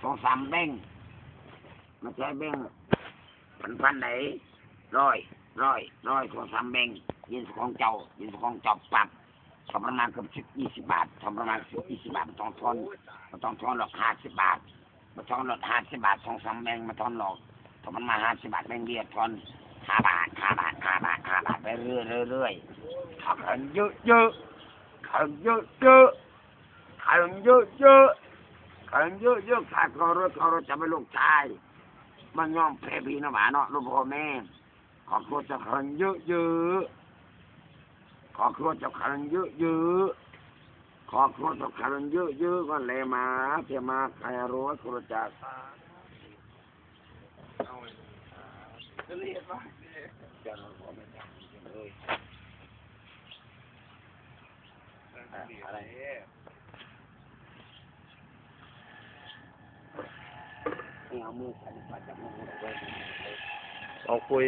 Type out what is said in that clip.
ສອງສາມແບ່ງ ມາໃຊ້ແບ່ງພັນໆ ໃດ ຮ້ອຍ ຮ້ອຍ ຮ້ອຍ ສອງສາມແບ່ງ ຢືນໃສ່ຂອງເຈົ້າ ຢືນໃສ່ຂອງເຈົ້າປັບ ສອງພັນມາເກືອບສິບ ຊາວບາດ ສອງພັນມາສິບ ຊາວບາດ ບໍ່ຕ້ອງທອນ ບໍ່ຕ້ອງທອນດອກ ຫ້າສິບບາດ ບໍ່ຕ້ອງລອດ ຫ້າສິບບາດ ສອງສາມແບ່ງ ບໍ່ຕ້ອງລອກ ຖ້າມັນມາຫ້າສິບບາດແບ່ງດຽວ ທອນຫ້າບາດ ຫ້າບາດ ຫ້າບາດ ຫ້າບາດ ໄປເລື້ອຍໆ ເຂົ້າເງິນເຍີະໆ ເຂົ້າເງິນເຍີະໆ ເຂົ້າເງິນເຍີະໆ ເຂົ້າເງິນເຍີະໆ ເຂົ້າເງິນເຍີະໆ ຈະໄປລູກຊາຍ ມັນຍອມແພ້ພີ່ນ້ອງບ້ານເນາະ ລູກພໍ່ແມ່ ຄອບຄົວເຈົ້າເຂົ້າເງິນເຍີະໆ ຄອບຄົວເຈົ້າເຂົ້າເງິນເຍີະໆ ຄອບຄົວເຈົ້າເຂົ້າເງິນເຍີະໆ ມັນແລມາ ເສຍມາ ໃຫ້ລວຍ ຄອບໃຈ ເອົາຄຸຍ.